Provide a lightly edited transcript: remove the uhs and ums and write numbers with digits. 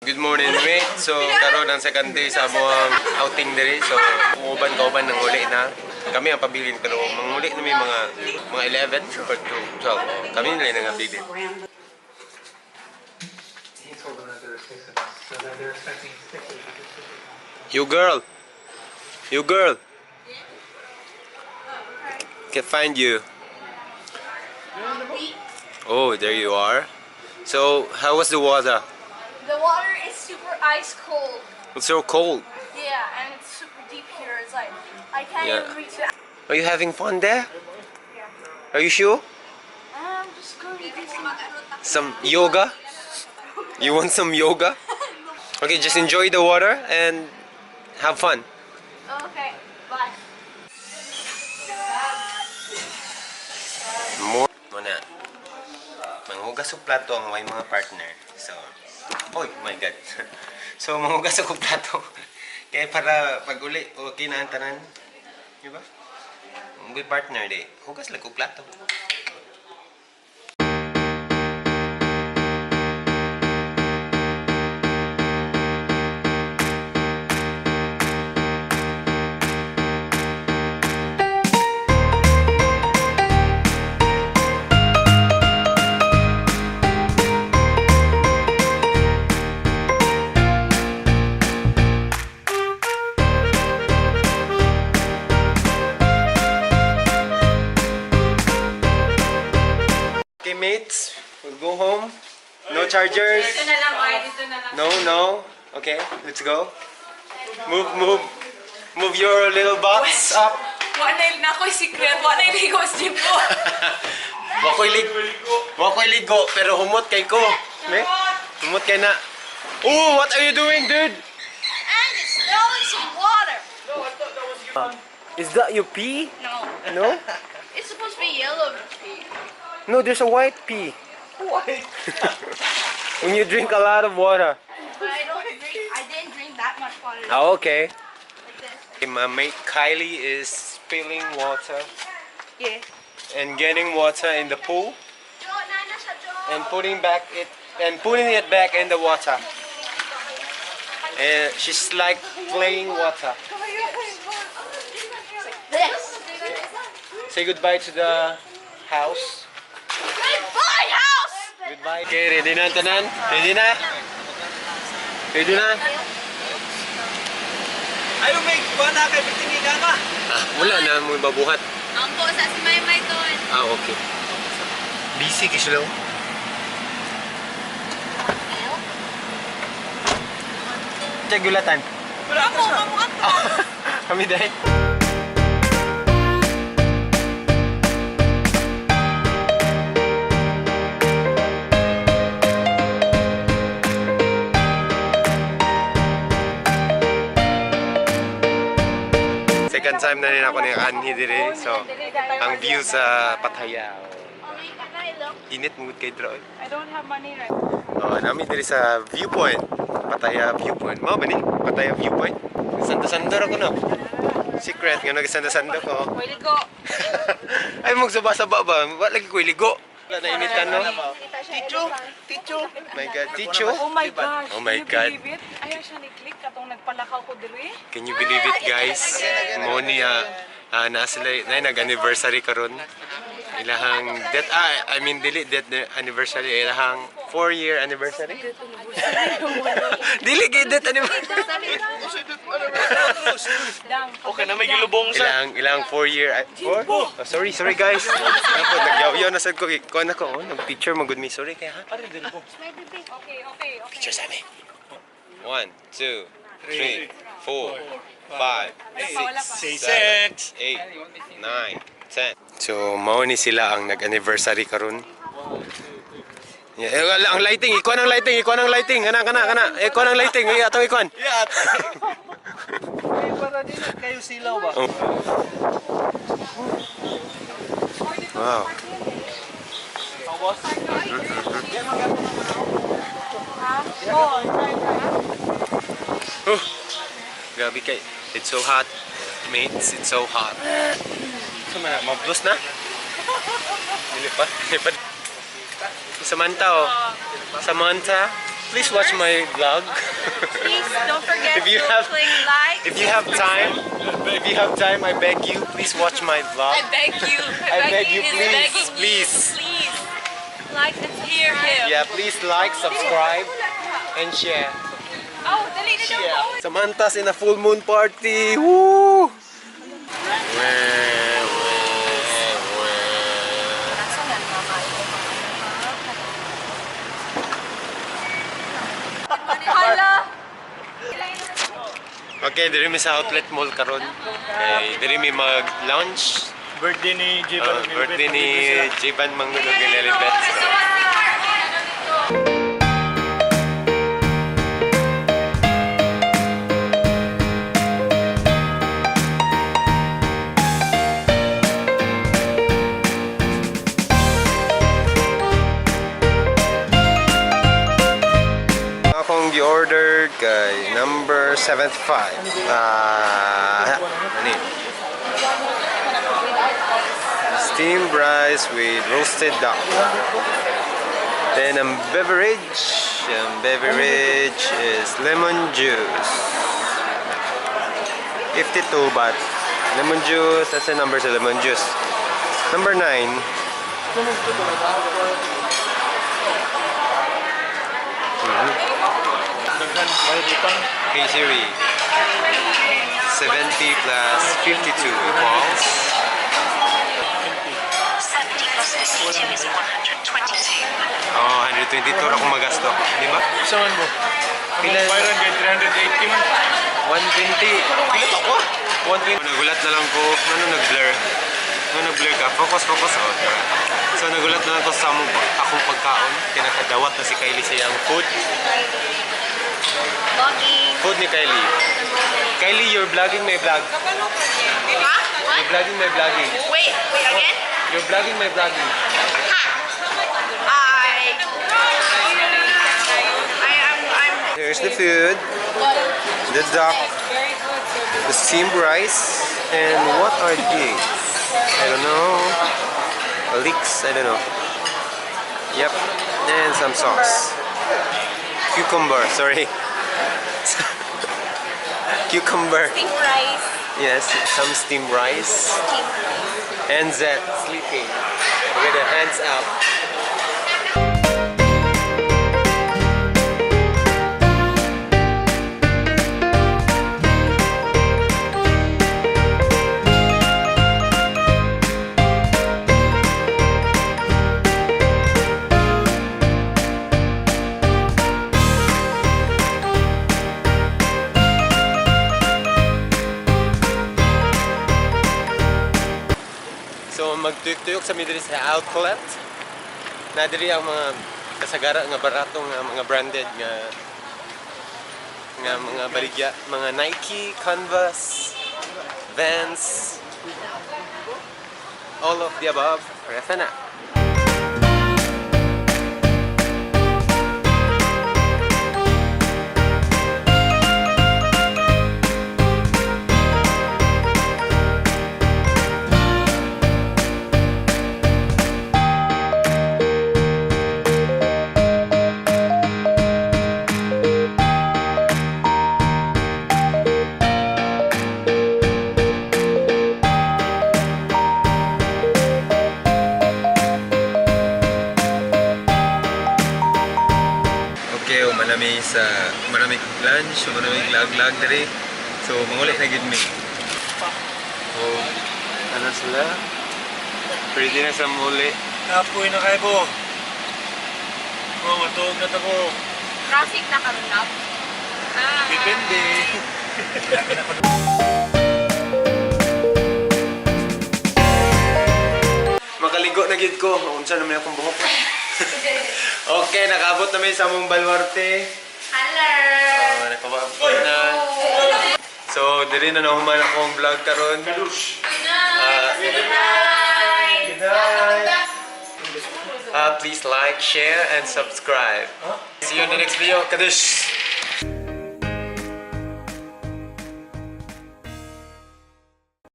Good morning, mate. So, karon ang second day sa among outing diri. So, uban ng uli na. Kami ang pabilin pero manguli na may mga 11 or 12. Kami nila nga pabilin. You girl. Can't find you. Oh, there you are. So, how was the water? The water is super ice cold. It's so cold. Yeah, and it's super deep here. It's like I can't Yeah. even reach it. Are you having fun there? Yeah. Are you sure? I'm just going to do Some yoga? You want some yoga? Okay, just enjoy the water and have fun. Okay, bye. More muna. Manghugas og plato ang may mga partner. So, oh my god. So, manghugas og plato. Kaya para pag uli, okay na ang tanan. Di ba? May partner di. Hugas lang og plato. Okay, mates, we'll go home. No chargers. Dito na lang, oy. Dito na lang. No. Okay, let's go. Move your little butts up. Wala na ako'y secret. Wala na iligo sa jeep ko. Wakoy ligo, pero humot kay ko. Me? Humot kay na. Oh, what are you doing, dude? And it's throwing some water. Is that your pee? No. No? It's supposed to be yellow to pee. No, there's a white pee. White? When you drink a lot of water. But I didn't drink that much water. Oh, okay. Like this. Okay, my mate Kylie is spilling water Yeah. and getting water in the pool Jo, nana siya, Jo. and putting it back in the water. And she's like playing water. This. Say goodbye to the house. Goodbye, house! Goodbye. Okay, ready na tanan? Ready na? Ready na? Ayaw may kuha kay Bitingiga ka. Wala na mo babuhat. Ang po sa si Maymay doon. Okay. Busy kislo. Check gulatan. Wala ko sa. Kami dahil. Second time na rin ako ng anhi dire. So, ang view sa Pattaya. Init mo kay Droid. I don't have money right Oh, namin dire sa viewpoint. Pattaya viewpoint. Mao ba ni? Pattaya viewpoint. Sando-sando ako no. Secret nga nag-sando-sando ko. now. Ligo. Ay mong saba-saba ba? Wa lagi ko ligo. Wala na init ka no. Ticho. My god, Ticho. Oh my gosh. Oh my Can you God. believe it? Ayaw siya ni-click katong nagpalakaw ko diri. Can you believe it, guys? Mo niya na sila na nag-anniversary karon. Ilahang I mean dili that anniversary ilahang 4-year anniversary. Dili gid that anniversary. Okay na may gilubong sa. Ilang 4-year. Oh, sorry guys. Ako nagyaw na sad ko kon ako nag-picture mo good me sorry kaya ha. Okay. Picture sa amin. 1 2 3 4 5 6 7 8 9 10. So, mao ni sila ang nag-anniversary karon. Yeah, ang lighting, ikuan ang lighting. Kana. Ikuan ang lighting, atong ikuan. Yeah. Para din kayo silaw ba? Oh. Wow. Boss. Oh. Grabe kay. It's so hot. Mates, it's so hot. Sama na, mablos na. Dili pa. Samantha oh. Samantha. please watch my vlog. Please don't forget If you to have- click like. If you have time, I beg you, please watch my vlog. I beg you. I beg you, is please, begging you. please. Please. Like and hear him. Yeah, please like, subscribe, and share. Oh, dali na daw. Samantha's in a full moon party. Woo! Hala. Okay, diri mi sa outlet mall karon. Diri mi mag-lunch. Birthday ni Jivan. Birthday ni Jivan Mangunog ng Lilibet. Akong gi-order kay number 75. Ano steamed rice with roasted duck. Then ang beverage is lemon juice. 52 baht. Lemon juice, that's the number sa lemon juice. Number 9. Okay, Siri. 70 plus 52 equals 70 plus 52 is 122. oh, 122 ra kung magasto. Di ba? Saan mo? Pila? 500, 380 man. 120. Pila to ko? 120. Nagulat na lang ko. Ano nag-blur? Ano nag-blur ka? Focus. Oh. So nagulat na lang ko sa akong pagkaon. Kinakadawat na si Kylie sa iyang food. Vlogging. Food ni Kylie. Kylie, you're vlogging my vlog. Huh? What? You're vlogging my vlogging. Wait again? You're vlogging my vlogging. I'm Here's the food. The duck. Very good, sir. The steamed rice. And what are these? I don't know. Leeks, I don't know. Yep. And some sauce. Cucumber, sorry. Cucumber. steamed rice. Yes, some steamed rice. And Zed sleeping with the hands up. So magtuyok-tuyok sa midri sa outlet. Na diri ang mga kasagara nga barato nga mga branded nga mga baligya, mga Nike, Converse, Vans, all of the above. Resa na. Okay, maraming lunch, maraming lag-lag diri. So, mangulit na gid mi. Oh, ano sila? Pwede na sa muli. Napoy na kayo po. Oh, matuog na ta ko. Traffic na karon na. Depende. Makaligo na gid ko. Maunsa naman akong buhok. Okay, nakaabot namin sa mong Baluarte. Hello. Nakaabot na. So, diri na nahuman akong vlog karon. Good night. Good night. Please like, share, and subscribe. See you in the next video. Kadush!